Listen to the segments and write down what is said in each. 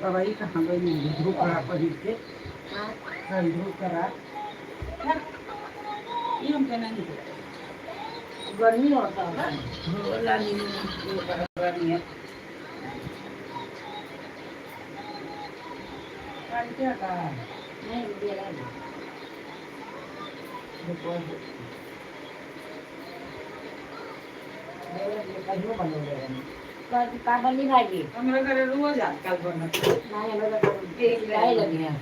दवाई कहाँ गई धोकरा पहिर के। हाँ। हाँ, धोकरा ये हम कहना नहीं। गर्मी होता होगा। होला नहीं, बराबर नहीं है। क्या का नहीं बेला नहीं। कहियो बनौले रहनी। का बनी भाजी? हमरा घरे रोज आजकल बनत। नहीं, हम लोग तो लाए लगे हैं।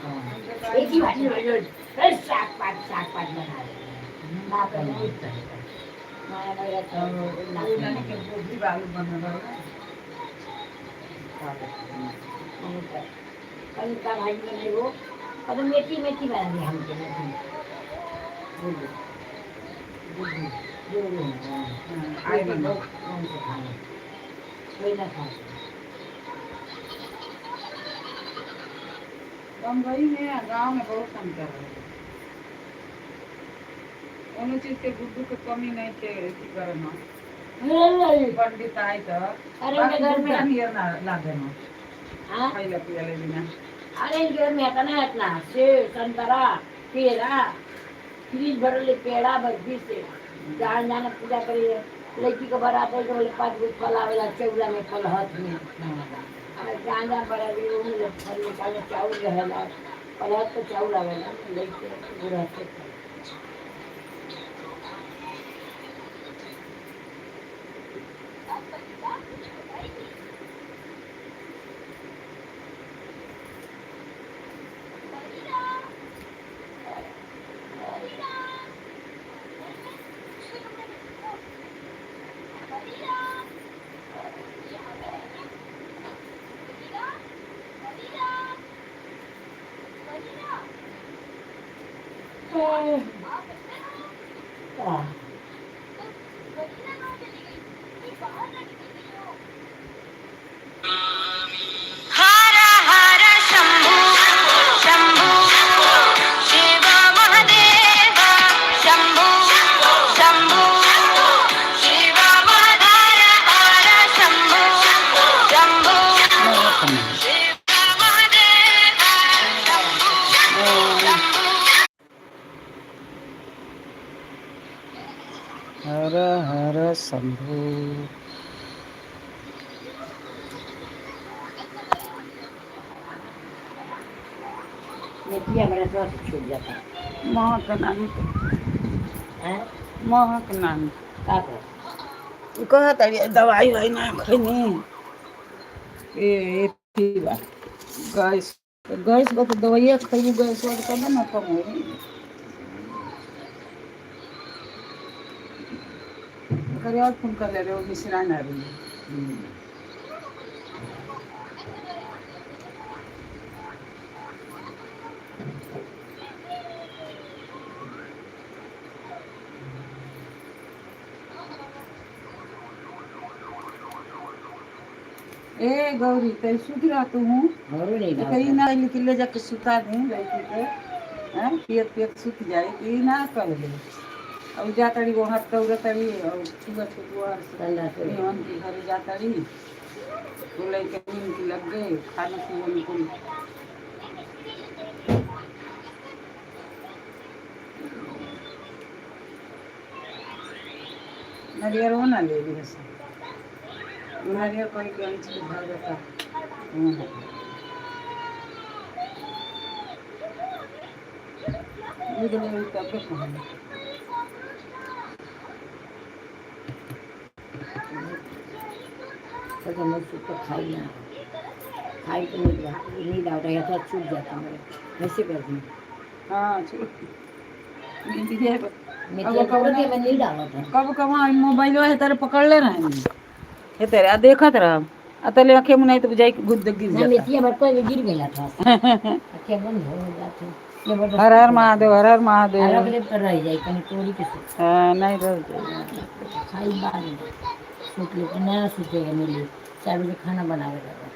एक ही भाजी रोज रोज रोज साग पात साग पात बना रहे हैं ना करें माया मेरा तो ना। वो नानी के गोभी आलू बनल रहे। कल का भाजी बनाई वो और मेथी मेथी बना दी हमके मेथी जो जो आए बना। कौन से खाने कोई ना खा। बम्बई में गांव में बहुत अंतर है। कोनो चीज के गुड्डू के कमी नहीं थे अथी करना। पंडित आए तो अरे उनके घर में नियर ना लागे ना। हाँ। खाइला पियले बिना। अरे इनके घर में आता ना इतना सेब संतरा केला, फ्रिज भरल पेड़ा बर्फी से। जहाँ जाना पूजा करी लड़की के बारात है तो बोले पाँच गो फल आवेला चौला में फल हाथ में। और जहाँ जहाँ बारात गई वो में फल निकाले चाउर रहेला फल हाथ पे चाउर आवेला लड़के बुढ़ा से। आह, हर हर शंभू। मेथी हमारे थोड़ा सा छूट जाता है। महक नानी। हैं? महक नानी। का कर? कहत अड़ी दवाई why ना खैनी। ए एथी बा गैस, गैस बा तो दवाइया खैबू गैस बा तब ना कम होई। करे और फोन कर ले रे, वो मिश्रा ना रही। ए गौरी तै सुत रहा तू हूँ। और नहीं। तो कहीं ना लेके ले जाके सुता दूँ लड़की के। हैं, पियत पियत सुत जाए तो ई ना कर ले। और जा तड़ी वो हाथ दौड़ तड़ी और छुआ छुआ ठंडा से। नियन के घर जा तड़ी तो लड़के नींद की लग गए खाना पीवन कुल। नारियल वो ना ले ली से नारियल कोई के अंश के घर जाता। दूध ले तब खाना। तो मैं सुपर खाई ना खाई तो नींद नींद आता है तो छूट जाता मेरे वैसे कर दी। हाँ, छोड़ नींद जाए। मेथी तोड़ के मैं नींद आवत है। कब कब मोबाइल है तारे पकड़ ले रहे हे तेरे आ देखत रह आ तले आंखें मुनाई तो जाई गुद गिर ना जाता। मेथी हमारे को गिर गया था, आंखें बंद हो जाते ये बड़ा। हर हर महादेव, हर हर महादेव। अरग पर रह जाए कहीं तोड़ी के से। हाँ, नहीं रह जाए। खाई बाद में सूत ले के नया सूतेगा मिली 4 बजे खाना बनावे लगा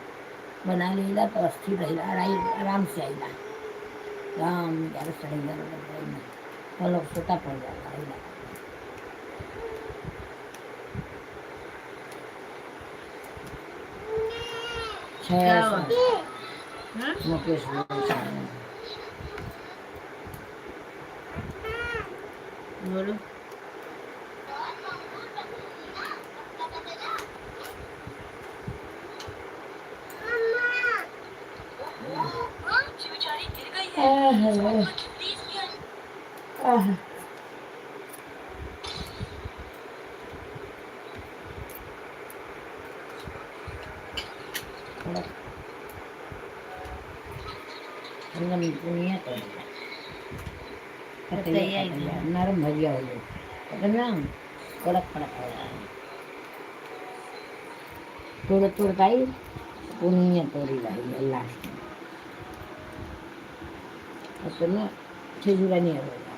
बना लेला तो अस्थिर रहिला आराम से आइला राम 11, 11:30 में तो लोग सोता पड़ जाला आइला। छः सात। हाँ? मुकेश भैया। बोलो। आह, आह। थोड़ा एकदम दुनिया तो बताइए। खतैया नरम भजिया हो जाए, पता ना, कड़क कड़क हो जाए। तोड़ तोड़ताई पुण्य तोड़ी रही लास्ट में, उसमें छिजुरा नहीं होगा।